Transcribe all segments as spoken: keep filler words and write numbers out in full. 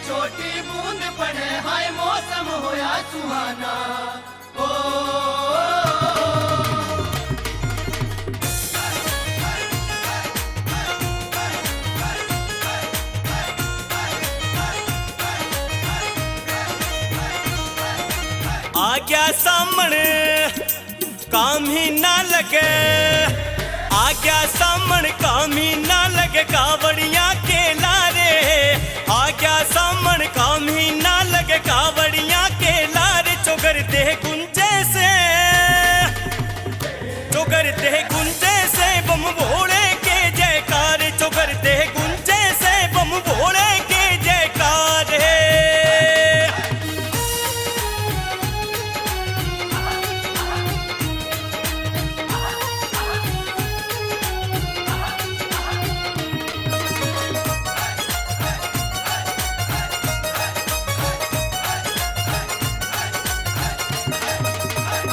छोटी बूंद पड़े, हाय मौसम होया सुहाना। ओ, आ गया सामने काम ही ना लगे, आ गया सामन काम ही ना लगे, कावड़िया के लारे। आ गया सामन काम ही ना लगे, कावड़िया के लारे। चोगर दे गुंजे से, चोगर दे गुंजे से बम भोले के जयकार, चोगर दे गुंजे से बम भोले के जयकार।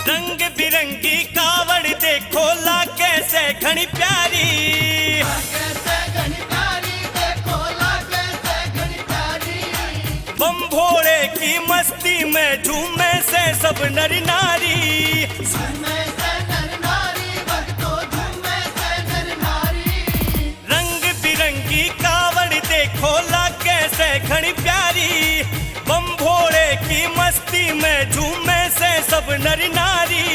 रंग बिरंगी कावड़ देखो लागे से घणी प्यारी। बम भोले की मस्ती में झूमे से सब नर नारी। रंग बिरंगी कावड़ देखो लागे से घणी प्यारी। बम भोले की मस्ती में झूमे से सब नर नारी।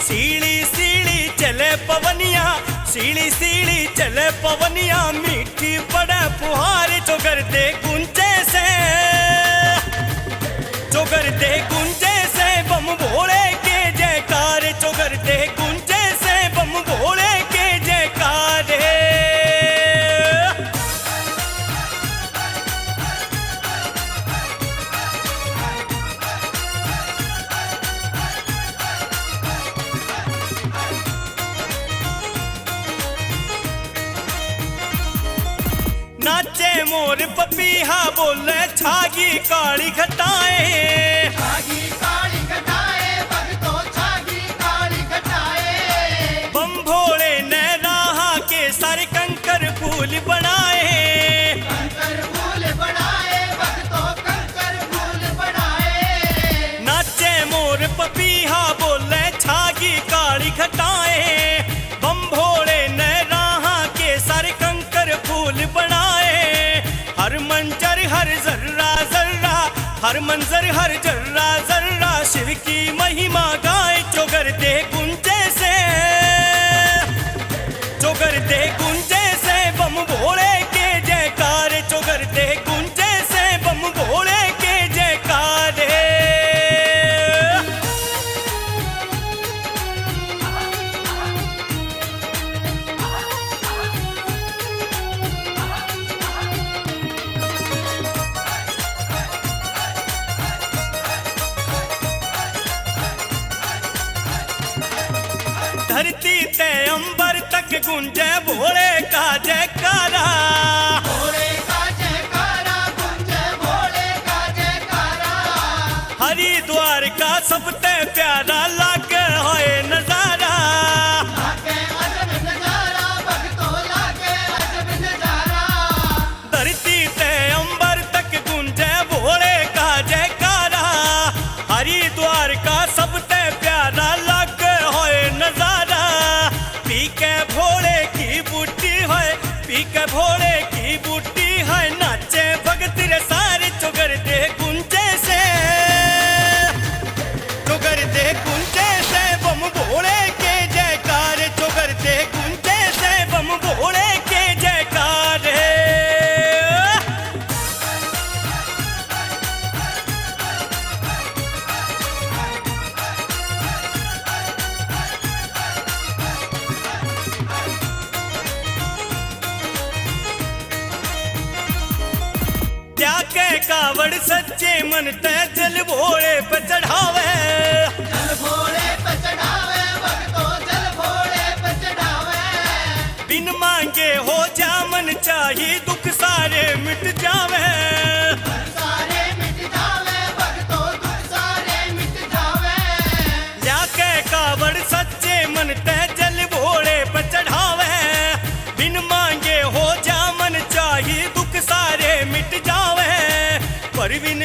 सीली सीली चले पवनिया, सीली सीली चले पवनिया, मीठी पड़े फुहार। चोगर दे गुंजे से, चोगर दे गुंजे से बम भोले के जयकार, चोगर दे गुंजे से बम भोले के जयकार। नाचे मोर पपीहा बोले छागी काली घटाए। छागी काली घटाए, भगतो छागी काली घटाए। बम भोले ने राह के सारे कंकर फूल बनाए। कंकर फूल बनाए, भगतो कंकर फूल बनाए। नाचे मोर पपीहा बोले छागी काली घटाए। बम भोले ने राह के सारे कंकर फूल बनाए। हर मंजर हर जर्रा जर्रा, हर मंजर हर जर्रा जर्रा, शिव की महिमा गाए। चोगर दे गुंजे से, चोगर दे गुंजे से बम भोले के जयकार, चोगर दे गुंजे से बम भोले के जयकार। धरती ते अंबर तक गूंजे भोले का जयकारा। भोले का जयकारा, गूंजे भोले का जयकारा। हरिद्वार का सबते प्यारा लागे होए नजारा। लागे अजब नजारा, भगतो लागे अजब नजारा। धरती ते अंबर तक गूंजे भोले का जयकारा। हरिद्वार का सबते प्यारा लागे होए नजारा। पी के भोले की बूटी होए, पी के भोले की बूटी होए, नाचे भगत रे सारे। चोगर दे गुंजे से, चोगर दे गुंजे से बम भोले के जयकार, चोगर दे गुंजे से बम भोले के जयकार। क्या के कावड़ सच्चे मन ते जल भोले पे चढ़ावे। जल भोले पे चढ़ावे, भगतो जल भोले पे चढ़ावे। बिन मांगे हो जा मन चाही, दुख सारे मिट जावे। दुख सारे मिट जावे, भगतो दुख सारे मिट जावे। ल्या के कावड़ सच्चे मन ते जल भोले पे चढ़ावे। बिन मांगे हो जा मन चाही, दुख सारे मिट जावे। बिन